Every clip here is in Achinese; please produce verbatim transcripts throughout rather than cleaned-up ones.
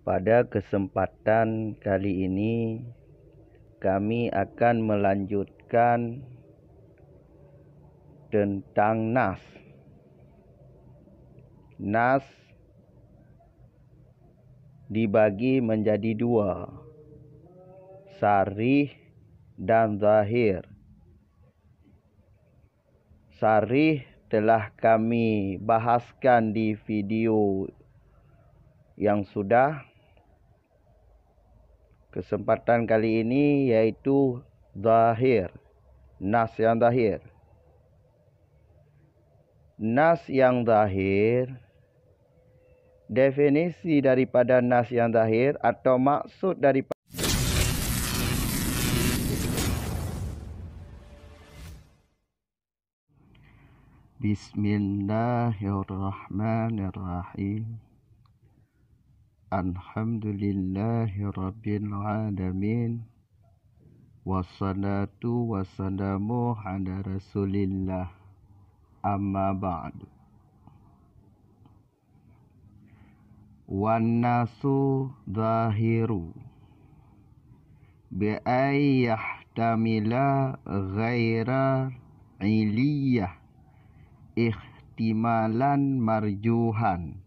Pada kesempatan kali ini, kami akan melanjutkan tentang nas. Nas dibagi menjadi dua, sarih dan zahir. Sarih telah kami bahaskan di video yang sudah. Kesempatan kali ini yaitu zahir, nas yang zahir. Nas yang zahir, definisi daripada nas yang zahir atau maksud daripada Bismillahirrahmanirrahim. Alhamdulillahirabbil alamin. Wassalatu wassalamu ala Rasulillah. Amma ba'du. Wan nasu zahiru bi ay yahtamila ghaira iliyah ihtimalan marjuhan.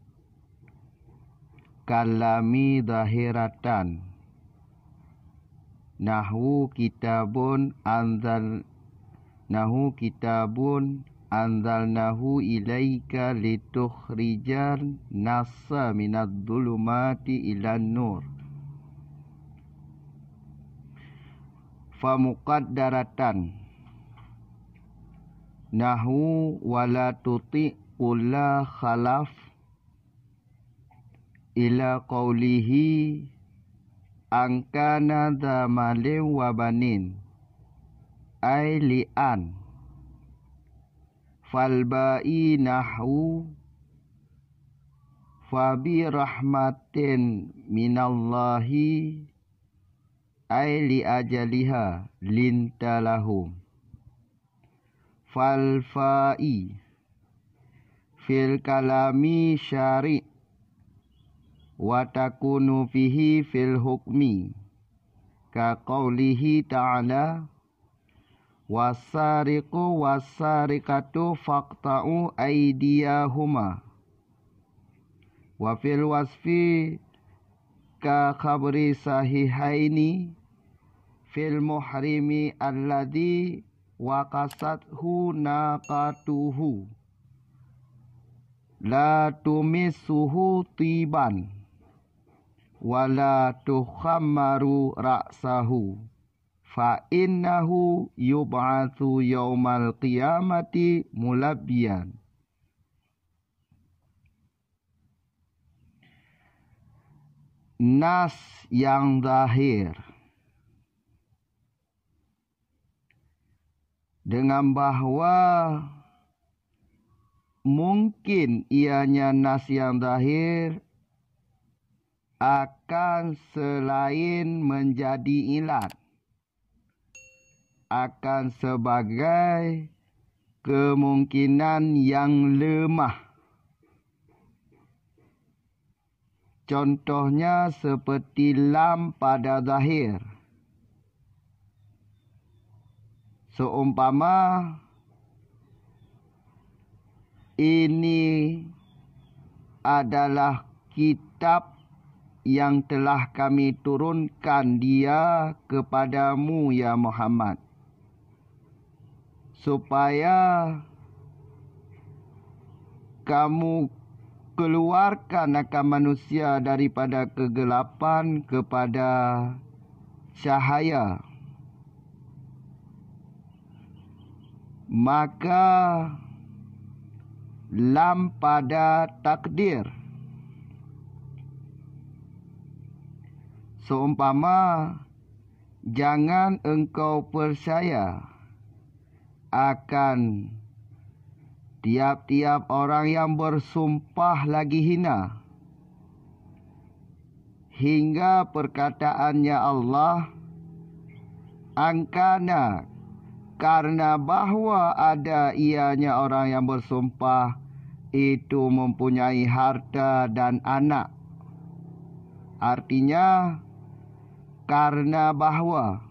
Kalami zahiratan. Nahwu kitabun anzal-, nahwu kitabun anzalnahu ilaika litukhrijan nasa minadh dhulumati ilan nur. Famuqaddaratan. Nahwu wala tuti' kulla khalaf ila qaulihi an kana dza malin wa banin, ai li an. Fal ba'i nahwu fa bi rahmatin minallahi, ai li ajaliha linta lahum. Fal fa'i fil kalami syari' wa takunu fihi fil hukmi, ka qaulihi ta'ala, wasariqu wasariqatu faqta'u aidiyahuma. Wa fil wasfi ka khabri sahihaini fil muhrimi alladzi waqasathu naqatuhu la tumissuhu tiban wala tukhammaru ra'sahu fa innahu yub'atsu yaumal qiyamati mulabbiyan. Nas yang zahir. Dengan bahwa mungkin ianya nas yang zahir akan selain menjadi ilat, akan sebagai kemungkinan yang lemah. Contohnya seperti lam pada zahir. Seumpama ini adalah kitab yang telah Kami turunkan dia kepadamu, ya Muhammad, supaya kamu keluarkan akan manusia daripada kegelapan kepada cahaya. Maka lam pada takdir. Seumpama, jangan engkau percaya akan tiap-tiap orang yang bersumpah lagi hina, hingga perkataannya Allah, angkana, karena bahwa ada ianya orang yang bersumpah itu mempunyai harta dan anak. Artinya, karena bahwa.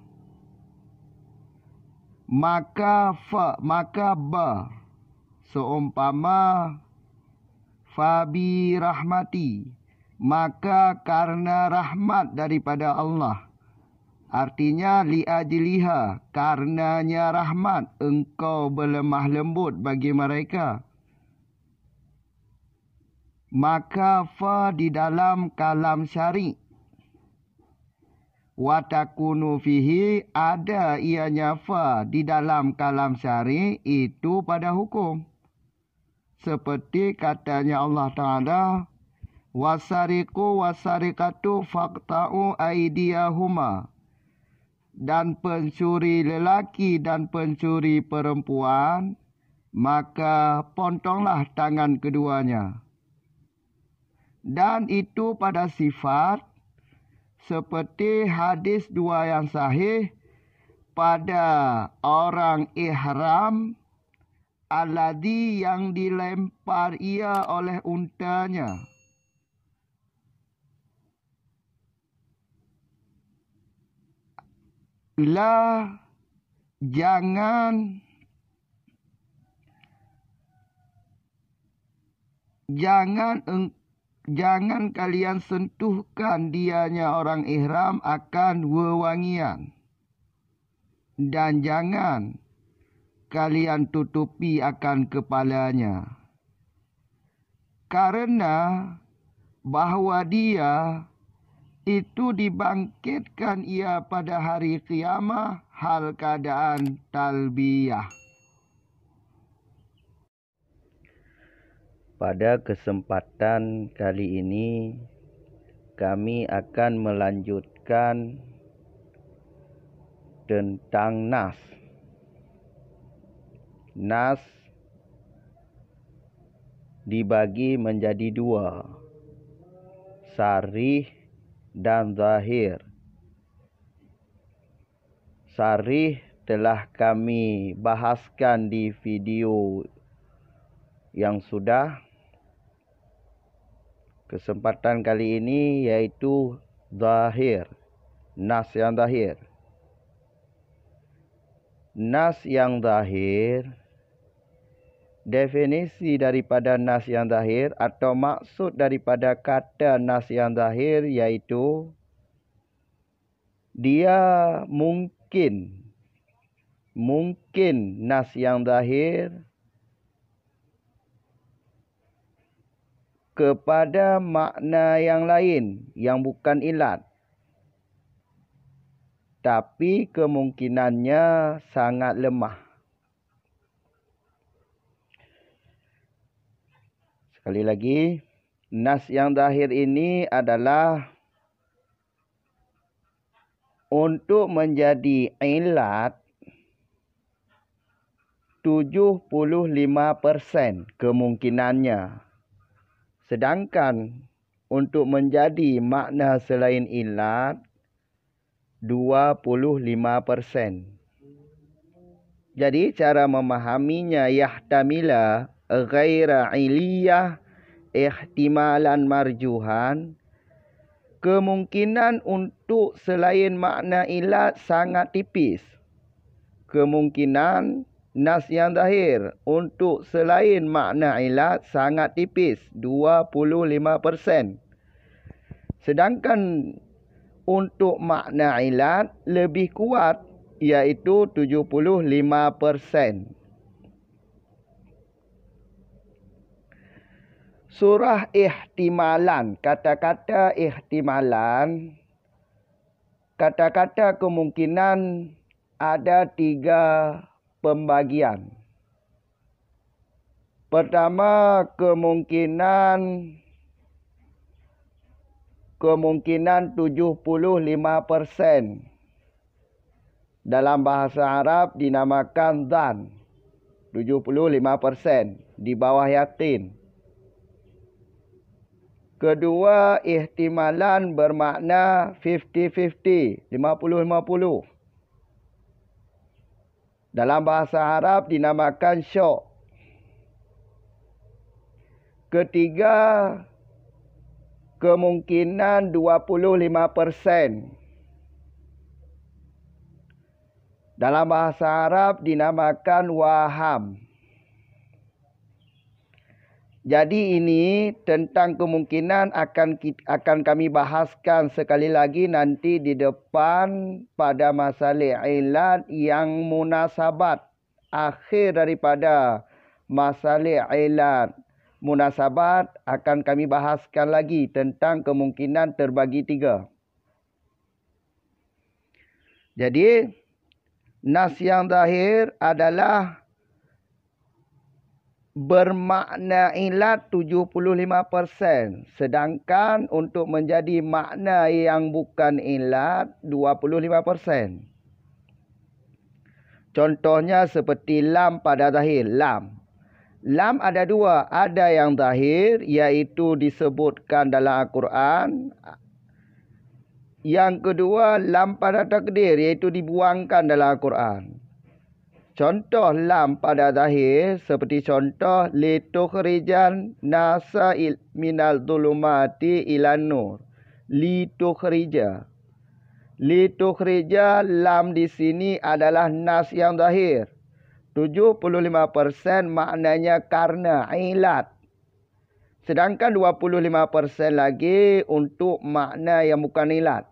Maka fa, maka ba, seumpama, "Fabi rahmati," maka karena rahmat daripada Allah. Artinya, "Li ajliha," karenanya rahmat, engkau berlemah lembut bagi mereka. Maka fa di dalam kalam syari'. Wa takunu fihi, ada ianya fa di dalam kalam syari' itu pada hukum. Seperti katanya Allah Ta'ala, "Wasariqu wasariqatu faqta'u aidiyahuma." Dan pencuri lelaki dan pencuri perempuan, maka pontonglah tangan keduanya. Dan itu pada sifat seperti hadis dua yang sahih pada orang ihram, alladzi, yang dilempar ia oleh untanya. La, jangan, jangan eng-, jangan kalian sentuhkan dianya orang ihram akan wewangian, dan jangan kalian tutupi akan kepalanya. Karena bahwa dia itu dibangkitkan ia pada hari kiamah hal keadaan talbiyah. Pada kesempatan kali ini, kami akan melanjutkan tentang nas. Nas dibagi menjadi dua, sarih dan zahir. Sarih telah kami bahaskan di video yang sudah. Kesempatan kali ini yaitu zahir, nas yang zahir. Nas yang zahir, definisi daripada nas yang zahir atau maksud daripada kata nas yang zahir yaitu dia mungkin, mungkin nas yang zahir kepada makna yang lain yang bukan ilat, tapi kemungkinannya sangat lemah. Sekali lagi, nas yang zahir ini adalah untuk menjadi ilat tujuh puluh lima persen kemungkinannya. Sedangkan untuk menjadi makna selain ilat, dua puluh lima persen. Jadi, cara memahaminya, yahtamila ghaira iliyah ihtimalan marjuhan, kemungkinan untuk selain makna ilat sangat tipis. Kemungkinan nas yang zahir untuk selain makna ilat sangat tipis, dua puluh lima persen. Sedangkan untuk makna ilat lebih kuat, yaitu tujuh puluh lima persen. Surah ihtimalan, kata-kata ihtimalan, kata-kata kemungkinan ada tiga pembagian. Pertama, kemungkinan, kemungkinan tujuh puluh lima persen. Dalam bahasa Arab dinamakan zan, tujuh puluh lima persen, di bawah yakin. Kedua, ihtimalan bermakna fifty fifty, lima puluh lima puluh. Dalam bahasa Arab dinamakan syok. Ketiga, kemungkinan dua puluh lima persen. Dalam bahasa Arab dinamakan waham. Jadi ini tentang kemungkinan akan kit-, akan kami bahaskan sekali lagi nanti di depan pada masalah ilat yang munasabat. Akhir daripada masalah ilat munasabat akan kami bahaskan lagi tentang kemungkinan terbagi tiga. Jadi, nas yang zahir adalah bermakna ilat tujuh puluh lima persen, sedangkan untuk menjadi makna yang bukan ilat dua puluh lima persen. Contohnya seperti lam pada zahir, lam. Lam ada dua, ada yang zahir, yaitu disebutkan dalam Al-Quran. Yang kedua, lam pada takdir, yaitu dibuangkan dalam Al-Quran. Contoh lam pada zahir seperti contoh litukhrijan nasa il-, minal zulumati ilan nur. Litukhrija. Litukhrija lam di sini adalah nas yang zahir. Tujuh puluh lima persen maknanya karena ilat. Sedangkan dua puluh lima persen lagi untuk makna yang bukan ilat.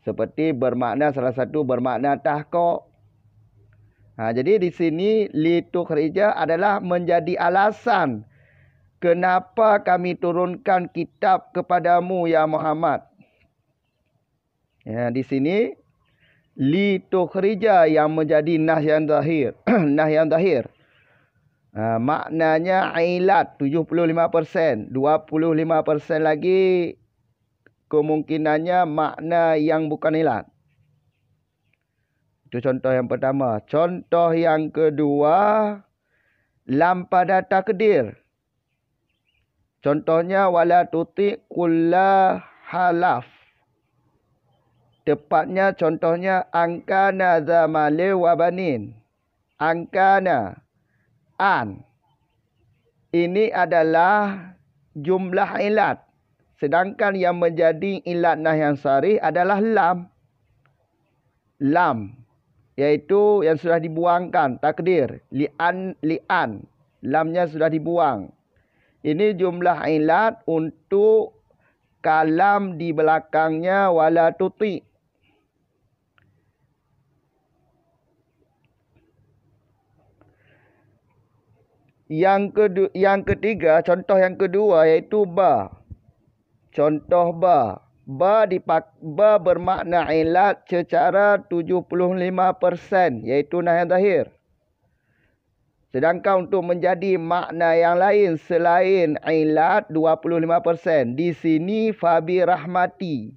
Seperti bermakna, salah satu bermakna tahqiq. Ha, jadi di sini litukhrija adalah menjadi alasan kenapa kami turunkan kitab kepadamu, ya Muhammad. Ya, di sini litukhrija yang menjadi nas yang zahir. Nas yang zahir. Ha, maknanya ilat tujuh puluh lima persen, dua puluh lima persen lagi kemungkinannya makna yang bukan ilat. Itu contoh yang pertama. Contoh yang kedua, lam pada takdir. Contohnya, wala tuti kulla halaf. Tepatnya contohnya, angkana za malin wa banin. Angkana, an. Ini adalah jumlah ilat. Sedangkan yang menjadi ilat nah yang sarih adalah lam. Lam, yaitu yang sudah dibuangkan, takdir, li'an, li'an. Lamnya sudah dibuang. Ini jumlah ilat untuk kalam di belakangnya wala tuti. Yang kedu-, yang ketiga, contoh yang kedua yaitu ba. Contoh ba. Ba dipak-, ba bermakna ilat secara tujuh puluh lima persen, yaitu nah yang zahir. Sedangkan untuk menjadi makna yang lain selain ilat dua puluh lima persen, di sini fabi rahmati.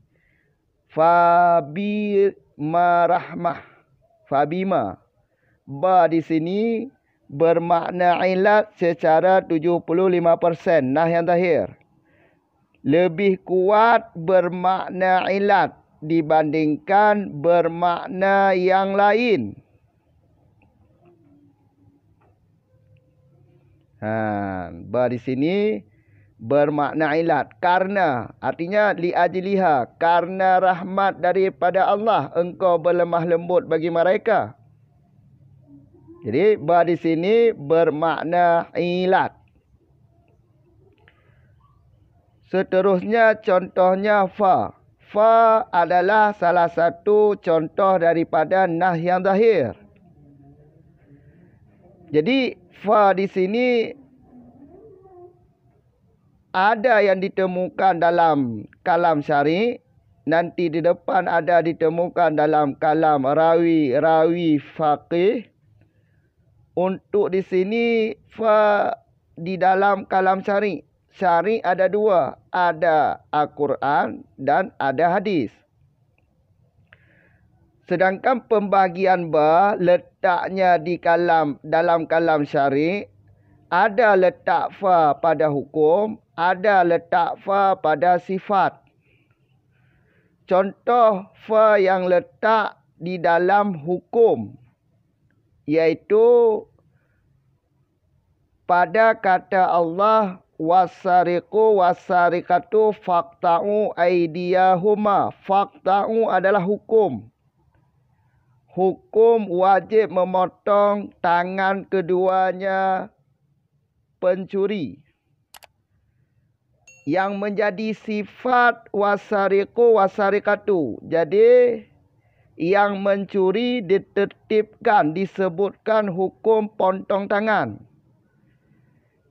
Fabi marahmah. Fabima. Ba di sini bermakna ilat secara tujuh puluh lima persen, nah yang zahir. Lebih kuat bermakna ilat dibandingkan bermakna yang lain. Ha, ba di sini bermakna ilat, karena, artinya li ajliha, karena rahmat daripada Allah engkau berlemah lembut bagi mereka. Jadi, ba di sini bermakna ilat. Seterusnya contohnya fa. Fa adalah salah satu contoh daripada nah yang zahir. Jadi, fa di sini ada yang ditemukan dalam kalam syari, nanti di depan ada ditemukan dalam kalam rawi-rawi faqih. Untuk di sini, fa di dalam kalam syari. Syari ada dua, ada Al-Quran dan ada hadis. Sedangkan pembagian ba letaknya di kalam, dalam kalam syari, ada letak fa pada hukum, ada letak fa pada sifat. Contoh fa yang letak di dalam hukum, yaitu pada kata Allah, "Wasariqu wasariqatu faqta'u aidiyahuma." Faqta'u adalah hukum. Hukum wajib memotong tangan keduanya pencuri. Yang menjadi sifat wasariqu wasariqatu. Jadi, yang mencuri ditertibkan, disebutkan hukum potong tangan.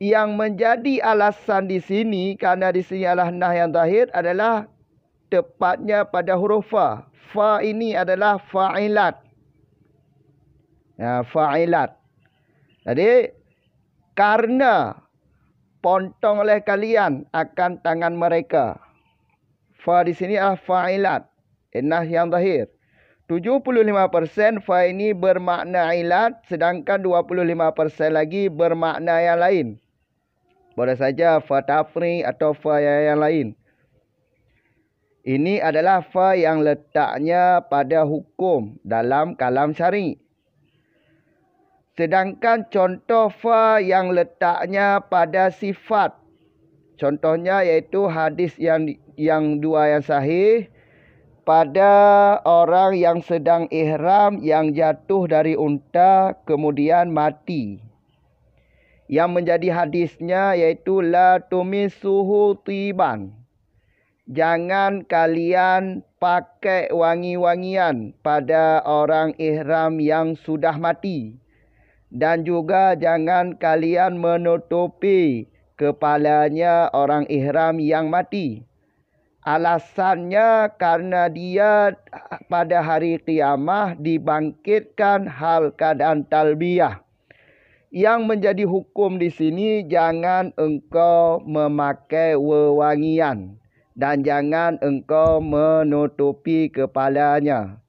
Yang menjadi alasan di sini, karena di sini adalah nas yang zahir, adalah tepatnya pada huruf fa. Fa ini adalah fa'ilat. Ya, fa'ilat. Jadi, karena potong oleh kalian akan tangan mereka. Fa di sini adalah fa'ilat. Nas yang zahir. Tujuh puluh lima persen fa ini bermakna ilat, sedangkan dua puluh lima persen lagi bermakna yang lain. Boleh saja fa tafri atau fa yang, yang lain. Ini adalah fa yang letaknya pada hukum dalam kalam syari. Sedangkan contoh fa yang letaknya pada sifat. Contohnya yaitu hadis yang, yang dua yang sahih, pada orang yang sedang ihram yang jatuh dari unta kemudian mati. Yang menjadi hadisnya yaitu la tumissuhu tiban. Jangan kalian pakai wangi-wangian pada orang ihram yang sudah mati, dan juga jangan kalian menutupi kepalanya orang ihram yang mati. Alasannya karena dia pada hari kiamah dibangkitkan hal keadaan talbiyah. Yang menjadi hukum di sini, jangan engkau memakai wewangian dan jangan engkau menutupi kepalanya.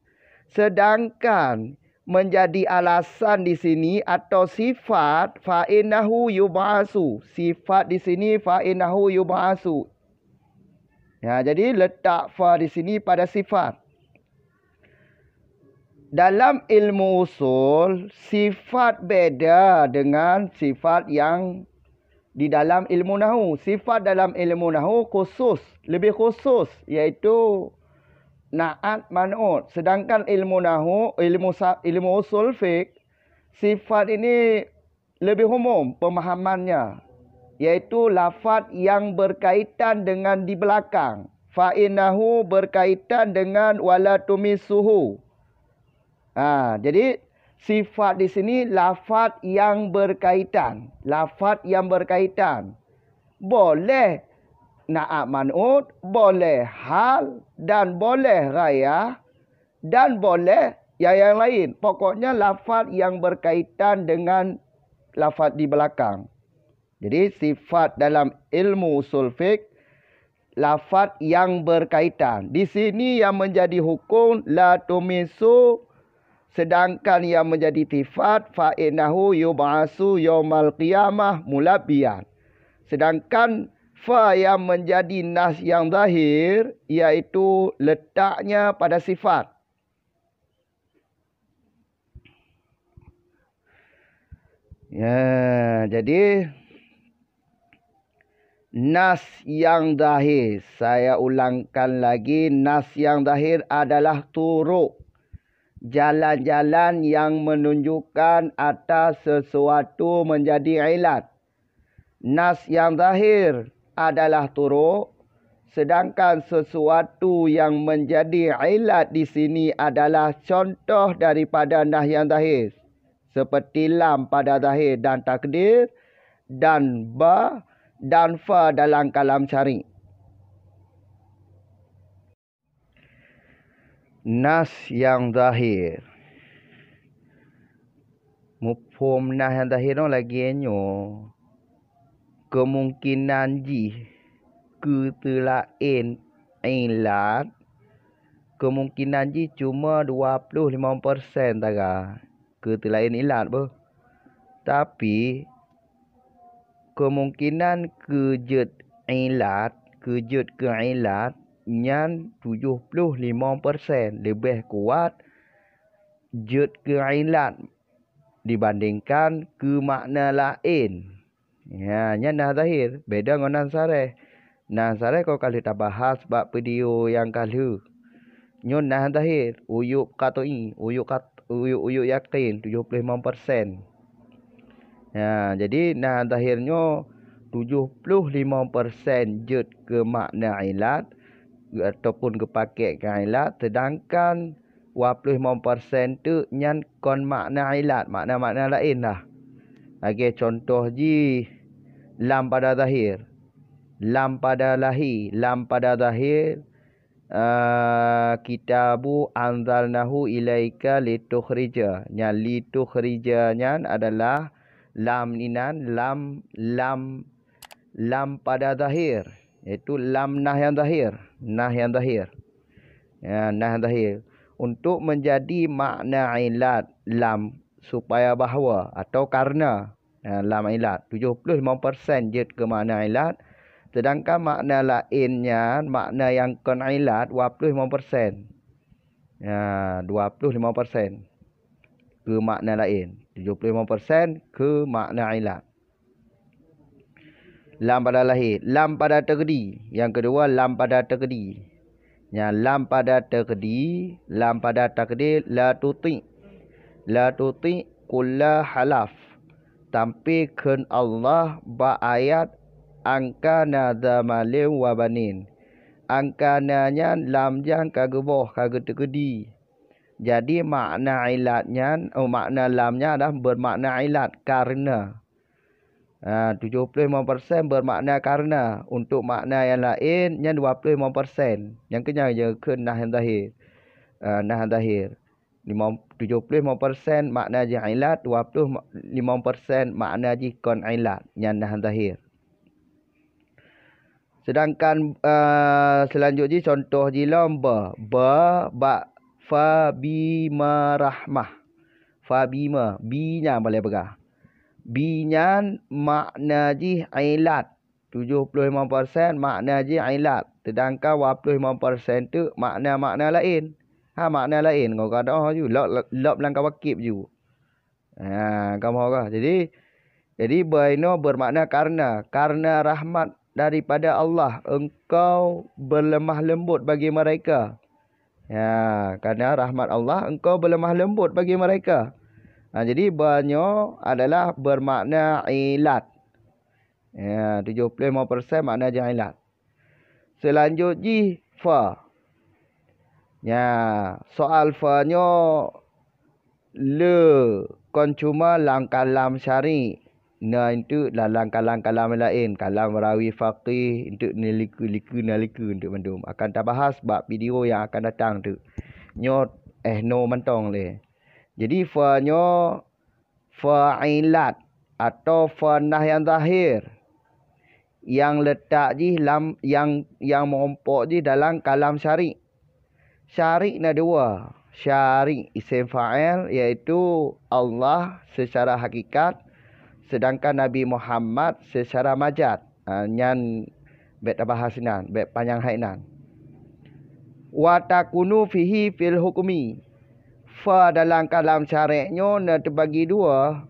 Sedangkan menjadi alasan di sini atau sifat, fa innahu yub'asu. Sifat di sini, fa innahu yub'asu. Ya, jadi letak fa di sini pada sifat. Dalam ilmu usul, sifat beda dengan sifat yang di dalam ilmu nahu. Sifat dalam ilmu nahu khusus, lebih khusus, yaitu naat man'ut. Sedangkan ilmu nahu, ilmu sa-, ilmu usul fiqh, sifat ini lebih umum pemahamannya, yaitu lafaz yang berkaitan dengan di belakang. Fa innahu berkaitan dengan wala tumissuhu. Ha, jadi sifat di sini lafaz yang berkaitan, lafaz yang berkaitan. Boleh naat man'ut, boleh hal, dan boleh ghayah, dan boleh yang, yang lain. Pokoknya lafaz yang berkaitan dengan lafaz di belakang. Jadi sifat dalam ilmu usul fiqh, lafaz yang berkaitan. Di sini yang menjadi hukum la tumissu, sedangkan yang menjadi sifat fa innahu yub'asu yaumal qiyamah mulabbiyan. Sedangkan fa yang menjadi nas yang zahir, yaitu letaknya pada sifat. Ya, jadi nas yang zahir, saya ulangkan lagi, nas yang zahir adalah turuk, jalan-jalan yang menunjukkan atas sesuatu menjadi ilat. Nas yang zahir adalah turuk, sedangkan sesuatu yang menjadi ilat di sini adalah contoh daripada nas yang zahir, seperti lam pada zahir dan takdir, dan ba dan fa dalam kalam syari. Nas yang zahir. Muphom nas yang zahir nyoe lagée nyoe, keumungkinan jih keu teulaén ilat, keumungkinan jih cuma dua ploh limong persen sagai keu teulaén ilat beuh. Tapi, keumungkinan keu jeuet ilat, keu jeuet keu ilat nyan tujoh ploh limong persen leubeh kuat jeuet keu ilat dibandingkan keu makna laén. Ya, nyan nah zahir, beda ngon nah sareh. Nah sareh kon ka lheueh tabahas bak video nyang ka lheueh. Nyoe nah zahir, uyub qat'i, uyub qat-, uyub, uyub yakin tujoh ploh limong persen. Ya, jadi nah zahir nyoe tujoh ploh limong persen jeuet keu makna ilat, ataupun geupakèk keu ilat, seudangkan dua ploh limong persen teuk nyan kon makna ilat, makna-makna laén lah. Lagèe contoh jih lam pada zahir. Lam pada lahi, lam pada zahir, ah, kitabu anzalnahu ilaika litukhrija. Nyan litukhrija nyan adalah lam inan, lam, lam, lam pada zahir, yaitu lam nah nyang zahir, nah nyang zahir. Ya, nah zahir. Untuk menjadi makna ilat lam, supaya bahwa atau karena. Ya, lam ilat. Tujoh ploh limong persen jeuet keu makna ilat, seudangkan makna laén nyan, makna nyang kon ilat, dua ploh limong persen. Ya, dua ploh limong persen keu makna laén, tujoh ploh limong persen keu makna ilat. Lam pada lahi, lam pada taqdi. Nyang keudua, lam pada taqdi. Nyan lam pada taqdi, lam pada taqdi la tuti. La tuti kulla halaf. Tapi kheun Allah bak ayat, "An kana dza malin wa banin." An kana nyan lam nyan ka geuboh, ka geuteukeudi. Jadi makna ilat nyan, oh, makna lam nyan adalah bermakna ilat, karena. Ha, tujoh ploh limong persen bermakna karena. Untuk makna nyang laén, nyan dua ploh limong persen. Nyang keu nyan jeuet kheun nah nyang zahir. Ha, nah nyang zahir. Limong, tujoh ploh limong persen makna jih ilat, dua ploh limong persen makna jih kon ilat. Nyan nah nyang zahir. Seudangkan, eh, seulanjut jih, contoh jih lom ba. Ba bak fa bima rahmah. Fa bima, bi nyan paleng peugah. Bi nyan makna jih ilat. Tujoh ploh limong persen makna jih ilat. Seudangkan dua ploh limong persen teuk makna-makna laén. Ha, makna laén ngon ka doh ju. Lop, lop lam kawakib ju. Ha, kamoe ka. Jadi, jadi ba inoe bermakna karena. Karena rahmat daripada Allah, engkau berlemah lembut bagi mereka. Ya, karena rahmat Allah, engkau berlemah lembut bagi mereka. Ha, jadi ba nyoe adalah bermakna ilat. Ya, tujoh ploh limong persen makna jih ilat. Seulanjut jih fa. Nya, soal fa nyoe le kon cuma lam kalam syari'. Na enteuk dalam kalam-kalam laén, kalam rawi faqih, enteuk nalikeue-likeue, nalikeue enteuk mandum. Akan tabahas bak video nyang akan datang teuk. Nyoe eh no mantong lé. Jadi fa nyoe fa'ilat atau fa nah nyang zahir, nyang letak jih lam, nyang, nyang meuumpok jih dalam kalam syari'. Syari' na dua, syari' isem fa'il, yaitu Allah secara hakikat, sedangkan Nabi Muhammad secara majaz. Ha, nyan bèk tabahas inan, bèk panyang hai inan. Wa takunu fihi fil hukmi. Fa dalam kalam syarek nyoe na teubagi dua.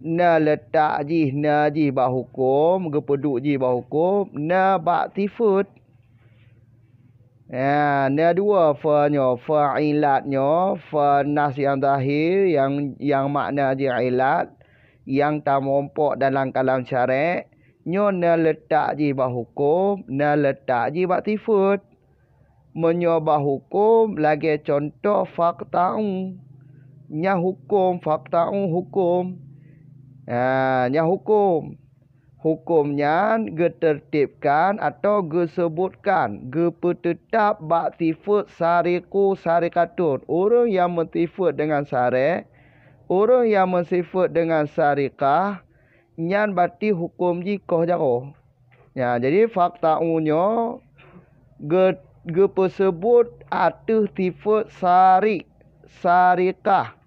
Na leutak jih, na jih bak huköm, geupeuduek jih bak huköm, na bak sifeuet. Ya, na dua fa nyoe, fa ilat nyoe, fa nas nyang zahir, nyang, nyang makna jih ilat, nyang tameuumpok dalam kalam syarek, nyoe na leutak jih bak huköm, na leutak jih bak sifeuet. Meunyoe bak huköm, lagèe cuntoh faqta'u. Nyan huköm, faqta'u huköm. Ha, nyan huköm. Huköm nyan geuteurtibkan atawa geuseubutkan, geupeuteutab bak sifeuet sariqu sariqatun. Ureuëng nyang meusifeuet deungon sarek, ureuëng nyang meusifeuet deungon sariqah, nyan berarti huköm jih koh jaroe. Nya, jadi faqta'u nyoe geu-, geupeuseubut ateueh sifeuet sariq, sariqah.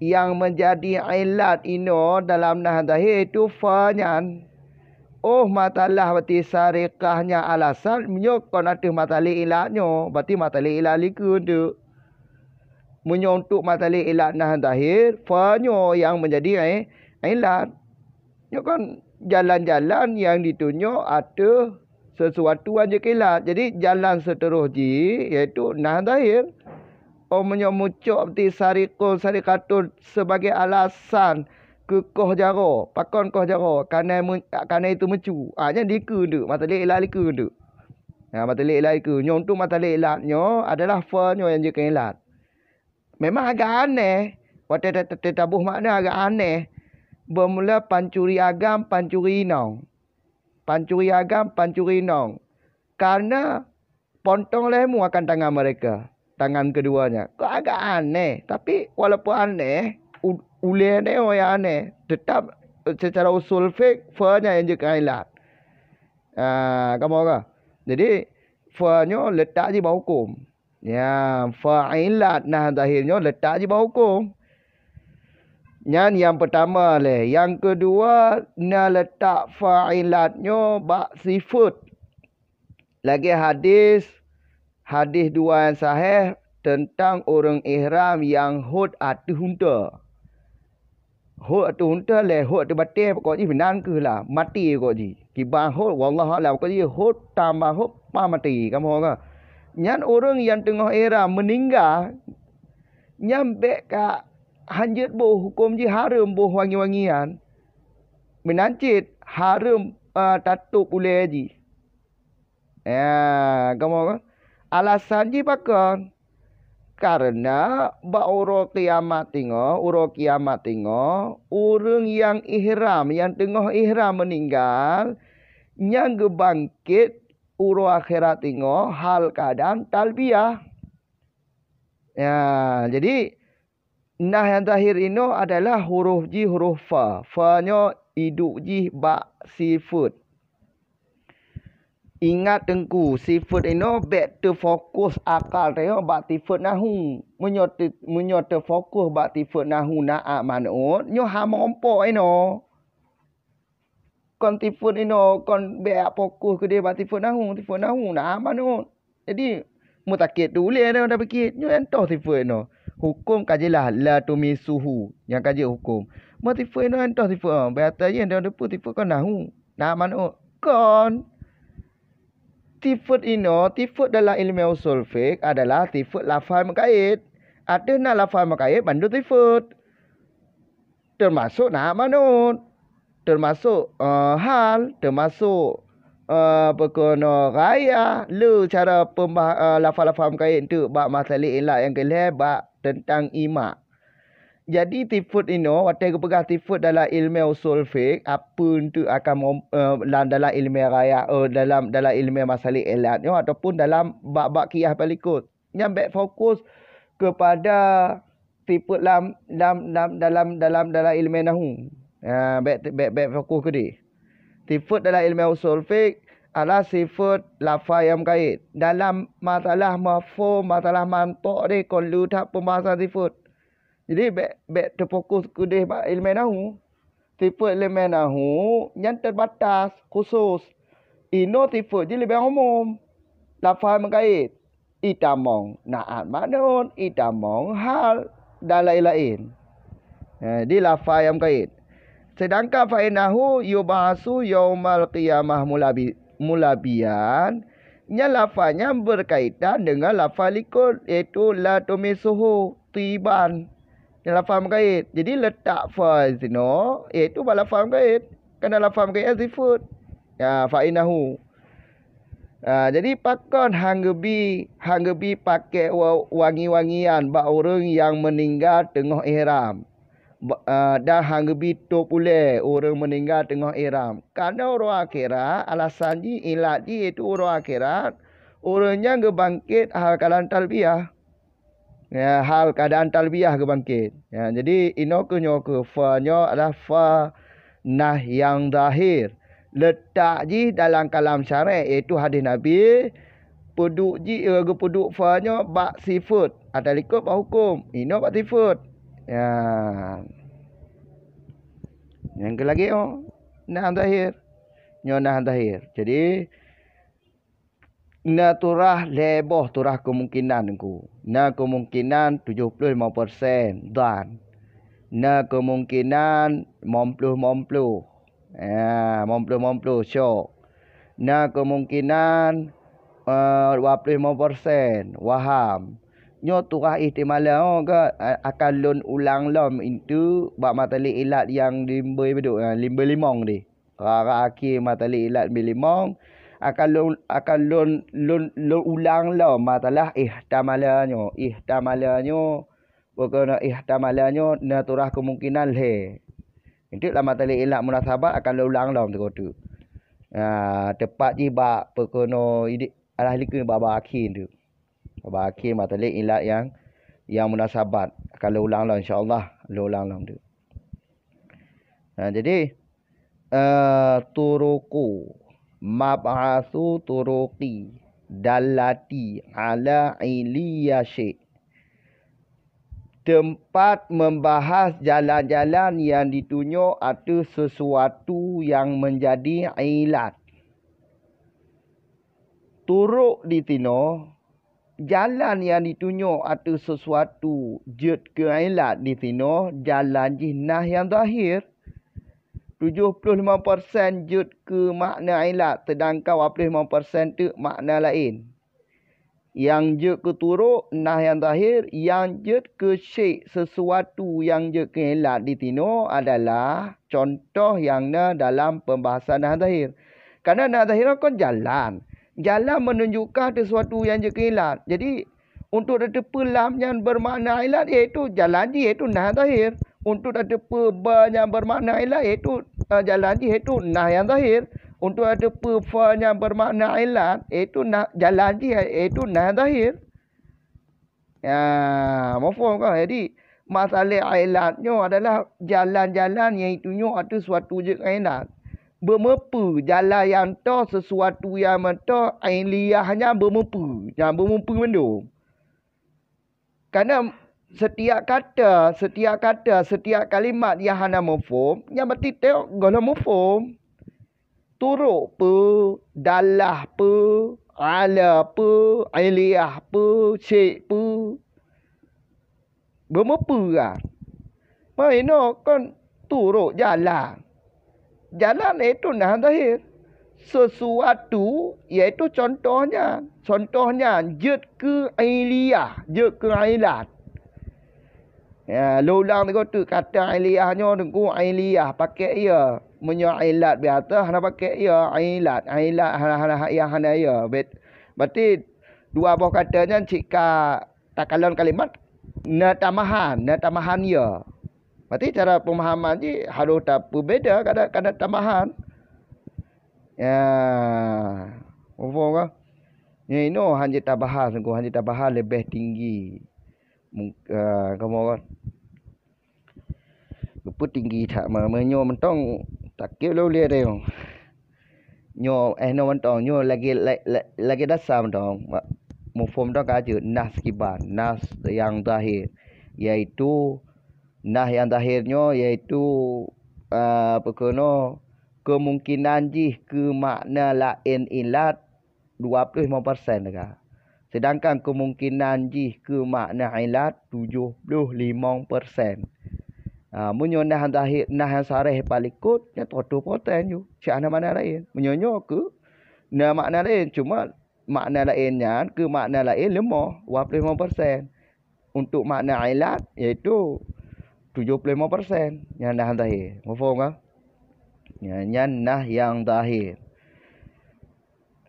Nyang meunjadi ilat inoe dalam nah zahir itu fa nyan. Oh, masalah berarti sariqah nyan alasan, meunyoe kon ateueh masalah ilat nyoe, berarti masalah ilat likeue tu. Meunyoe untuk masalah ilat nah zahir, fa nyoe nyang meunjadi i-, ilat. Nyoe kan jalan-jalan nyang jitunyok ateueh sesuatu nyang jikhilat. Jadi, jalan seuteurôh jih, yaitu na zahir. Oh, meunyoe mucok ti sarikon, sarikatun sebagai alasan keu koh jaroe. Pakon koh jaroe? Karena me-, karena itu meucu. Ah, nyan dikeue deuek, mata lé ilat dikeue deuek. Nah, mata lé ilat dikeue. Nyoe untuk mata lé ilat nyoe adalah fa nyoe nyang jikhilat. Memang agak aneh. Watèe ta-, ta-, ta-, taboh makna agak aneh. Beumula pancuri agam, pancuri inong. Pancuri agam, pancuri inong. Karena pontong lhèe mu akan tangan mereka, tangan keduanya. Kok agak aneh, tapi walaupun aneh, u-, ulèe nyoe nyang aneh, tetap, eh, secara usul fik, fa nyan nyang jeuet keu ilat. Ah, kamoe ka. Jadi, fa nyoe letak jih bak huköm. Ya, fa ilat na zahir nyoe letak jih bak huköm. Nyan nyang peutama lé. Nyang keudua, na letak fa ilat nyoe bak sifeut. Lagèe hadis, hadis dua nyang sahih teuntang ureueng ihram nyang hot ateueh unta. Hot ateueh unta lé hot ateueh batèe, pokok jih meunan keuh lah, maté pokok jih. Kiban hot, wallahu a'lam, pokok jih hot tambah hot, pah maté, kamoe ka. Nyan ureueng nyang teungoh ihram meuninggai, nyan bèk ka hanjeuet boh, huköm jih hareuem boh wangi-wangian. Meunan cit hareuem, eh, tatôb ulèe jih. Ya, kamoe ka. Alasan jih pakon? Karena bak uroe kiamat teungoh, uroe kiamat teungoh, ureueng nyang ihram, nyang teungoh ihram meuninggai, nyan geubangkét uroe akhirat teungoh hal keuadaan talbiyah. Ya, jadi, na nyang zahir inoe adalah huruf jih huruf fa. Fa nyoe iduek jih bak sifeut. Ingat teungku, sifeut inoe bèk teufokus akal tanyoe bak sifeut nahu. Meunyoe teu-, meunyoe teufokus bak sifeut nahu na'at man'ut, nyoe hana meurumpok inoe. Kon sifeut inoe, kon bèk fokus keudéh bak sifeut nahu, sifeut nahu na'at man'ut. Jadi, meutakét teuh ulèe nyoe tapiké, nyoe nyang toh sifeut inoe. Huköm ka jeulaih la tumissuhu, nyang ka jeuet huköm. Meusifeut inoe nyang toh sifeut, biasa jih nyang teupeue sifeut kon nahu, na'at man'ut. Kon. Sifeut inoe, sifeut dalam ileumèe usul fiqh adalah sifeut lafai meukait. Ateueh na lafai meukait bandum sifeut. Teumasok na'at man'ut, teumasok, eh, hal, teumasok, eh, peue keunoe ghayah, le cara peumah-, eh, lafai-lafai meukait teuk bak masalah ilat nyang keu lhèe bak teuntang ima. Jadi, sifeut inoe, watèe geupeugah sifeut dalam ileumèe usul fiqh, apeue teuk akan mem-, eh, lam dalam ileumèe ghayah, eh, dalam, dalam ileumèe masalah ilat nyoe ataupun dalam bab-bab qiyas palikot. Nyan bèk fokus keupada sifeut lam, lam, lam, dalam, dalam, dalam ileumèe nahu. Ha, bèk, bèk, bèk fokus keudéh. Sifeut dalam ileumèe usul fiqh adalah sifeut lafai nyang meukait. Dalam masalah mafhum, masalah mantok deh kon le that pembahasan sifeut. Jadi, bèk, bèk teufokus keudéh bak ileumèe nahu. Sifeut ileumèe nahu nyan teubatas, khusus. Inoe sifeut jih leubeh umum. Lafai meukait. Itamong na'at man'ut, itamong hal, dan laén-laén. Eh, di lafai nyang meukait. Sedangkan fa innahu yub'atsu yaumal qiyamah mulabi-, mulabian, nyan lafai nyan berkaitan dengan lafai likot, yaitu la tumissuhu tiban. Nyan lafai meukait. Jadi, letak fa sinoe, yaitu bak lafai meukait. Karena lafai meukait nyan sifeut. Ya, fa innahu. Ah, jadi pakon han geubi, han geubi pakèk wa-, wangi-wangian bak ureueng nyang meuninggai teungoh ihram. Ba-, ah, dan han geubi tôb ulèe ureueng meuninggai teungoh ihram. Karena uroe akhirat, alasan jih, ilat jih, yaitu uroe akhirat, ureueng nyan geubangkét hal keuadaan talbiyah. Ya, hal keuadaan talbiyah geubangkét. Ya, jadi, inoe keuh nyoe keuh, fa nyoe adalah fa nahi nyang zahir. Letak jih dalam kalam syarek, yaitu hadis Nabi, peuduek jih, eh, geupeuduek fa nyoe bak sifeut, atawa likot bak huköm. Inoe bak sifeut. Ya. Nyang keu lagèe nyoe, nahi zahir. Nyoe nahi zahir. Jadi, na turah lhèe boh turah kemungkinan, Teungku. Na kemungkinan tujoh ploh limong persen, dan na kemungkinan limong ploh limong ploh. Ya, limong ploh limong ploh syok. Na kemungkinan, eh, dua ploh lima persen waham. Nyoe tuah ihtimal nyoe ke, eh, akan lôn ulang lom itu bak matali ilat nyang limbai bedok, eh, limbai limong deh. Rara akhé matali ilat limbai limong akan lôn, akan lôn, lôn, lôn ulang lom masalah ihtamala nyoe. Ihtamala nyoe, bukan ihtamala nyoe, na tuah kemungkinan lhée. Itu lam matali ilat munasabat akan lôn ulang lom teuk tu. Ha, tepat jih bak peukono idik alah likeu bak, bak akhé tu. Bak akhé matali ilat nyang, nyang munasabat akan lôn ulang lom, insya Allah lôn ulang lom tu. Ha, jadi, eh, turuqu, mab'atsu turuqi, dallati ala illiya syai'. Tempat membahas jalan-jalan yang ditunjuk ateueh sesuatu yang menjadi ilat. Turuq di sinoe, jalan nyang ditunjuk ateueh sesuatu jeuet keu ilat di sinoe, jalan jih nah nyang zahir. Tujoh ploh lima persen jeuet keu makna ilat, seudangkan dua ploh lima persen teuk makna laén. Nyang jeuet keu turuq nah nyang zahir, nyang jeuet keu syai' sesuatu nyang jeuet keu ilat di sinoe adalah contoh nyang na dalam pembahasan nah zahir. Karena nah zahir kon jalan. Jalan menunjukkan sesuatu nyang jeuet keu ilat. Jadi, untuk tateupeue lam nyan bermakna ilat, yaitu jalan jih, yaitu nah zahir. Untuk tateupeue ba nyang bermakna ilat, yaitu, eh, jalan jih, yaitu nah nyang zahir. Untuk tateupeue fa nyang bermakna ilat, yaitu nah, jalan jih, yaitu nah nyang zahir. Ya, muphom kan? Jadi, masalah ilat nyoe adalah jalan-jalan nyang ditunjuk ateueh suatu jeuet ngon ilat. Beumeupeue jalan nyang toh sesuatu nyang meutoh illiah nyan beumeupeue, nyan beumeupeue mandum. Karena setiap kata, setiap kata, setiap kalimat nyang hana muphom, nyan berarti teuh gohlom muphom. Turuq peue, dallah peue, ala peue, illiah peue, syai' peue. Beumeupeue kan? Meuinoe kon turuq jalan. Jalan yaitu nah zahir. Sesuatu yaitu contoh nyan. Contoh nyan jeuet keu illiah, jeuet keu ilat. Ya, lôn ulang teuk tu, kata illiah nyoe teungku, illiah pakai ya. Meunyoe ilat biasa hana pakai ya, ilat, ilat hana, hana, ya, hana ya. Bet-, berarti dua boh kata nyan cit ka takalon kalimat na tambahan, na tambahan ya. Berarti cara pemahaman jih harus tapeubeda kada, kada tambahan. Ya, muphom kan? Nyoe inoe hana tabahas, nyoe hana tabahas leubeh tinggi. Mung-, eh, kamoe kan? Geupeutinggi that ma-, meunyoe mantong takheun lôn lé teuh. Nyoe, eh, nyoe mantong, nyoe lagèe, la-, la-, lagèe dasar mantong. Ma-, muphom mantong ka jeuet nas kiban, nas nyang zahir, yaitu, nah nyang zahir nyoe yaitu, eh, peukeunong kemungkinan jih keu makna laén ilat dua ploh lima persen teuka. Sedangkan kemungkinan jih keu makna ilat tujoh ploh limong persen. Ha, meunyoe nah zahir, nah nyang sareh palikot, nyan tujoh ploh persen ju. Cit hana makna laén. Meunyoe nyoe keu na makna laén, cuma makna laén nyan keu makna laén leumoh, dua ploh lima persen. Untuk makna ilat, yaitu tujoh ploh lima persen. Nyan nah zahir. Muphom kan? Nyan, nyan nah nyang zahir.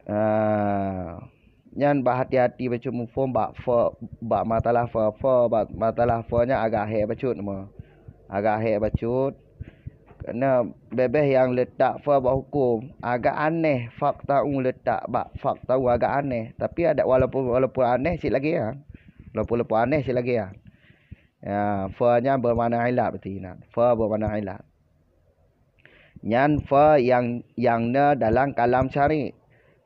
Ah, nyan bah hati-hati bacut muphom bak fa, bak masalah fa, fa, bak masalah fa nyan agak hék bacut ma. Agak hék bacut. Karena beh-beh nyang leutak fa bak huköm agak aneh, fakta'u leutak bak fakta'u agak aneh. Tapi ada walaupun, walaupun aneh cit lagèe nyan. Walaupun, walaupun aneh cit lagèe nyan. Ya, fa nyan bermakna ilat berarti nyan. Fa bermakna ilat. Nyan fa nyang, nyang na dalam kalam syarek.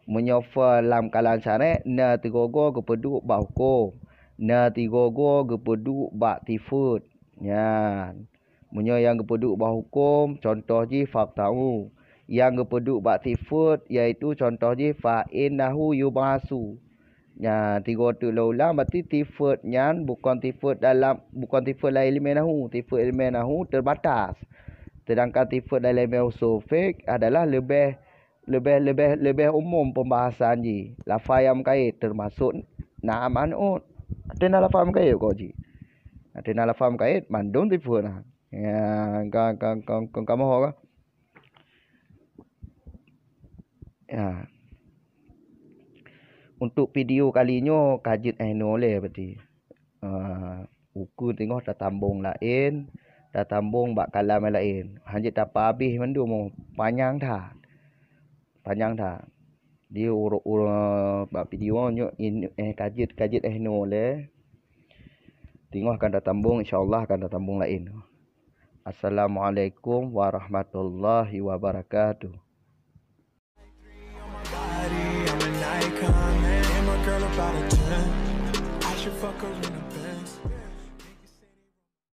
Meunyoe fa lam kalam syarek, na tigoe-goe geupeuduek bak huköm, na tigoe-goe geupeuduek bak sifeuet. Nyan. Meunyoe nyang geupeuduek bak huköm, contoh jih fakta'u. Nyang geupeuduek bak sifeuet, yaitu contoh jih fa innahu yub'atsu. Nyan, tigoe teuk lôn ulang, berarti sifeuet nyan bukon sifeuet dalam, bukon sifeuet lam ileumèe nahu. Sifeuet ileumèe nahu teubatas. Sedangkan sifeut dalam ilmu usul fiqh adalah leubeh, leubeh, leubeh, leubeh umum pembahasan jih. Lafaz nyang meukaid teumasok na'am, man'ut. Até na lafaz meukaid kok jih. Até na lafaz meukaid mandum sifeut na. Ya, ka, ka, ka, ka, ka moho ka. Ya. Untuk video kali nyoe ka jeuet eh nyoe lé berarti. Ah, ukeue teungoh tatambong laén, tatambong bak kalam laén. Hanjeuet tapeuhabéh mandum, oh, panyang that. Panyang that. Di uru-, uru-, bak video nyoe in-, eh, ka jeuet, ka jeuet eh nyoe lé. Teungoh akan tatambong, insya Allah akan tatambong laén. Assalamualaikum warahmatullahi wabarakatuh.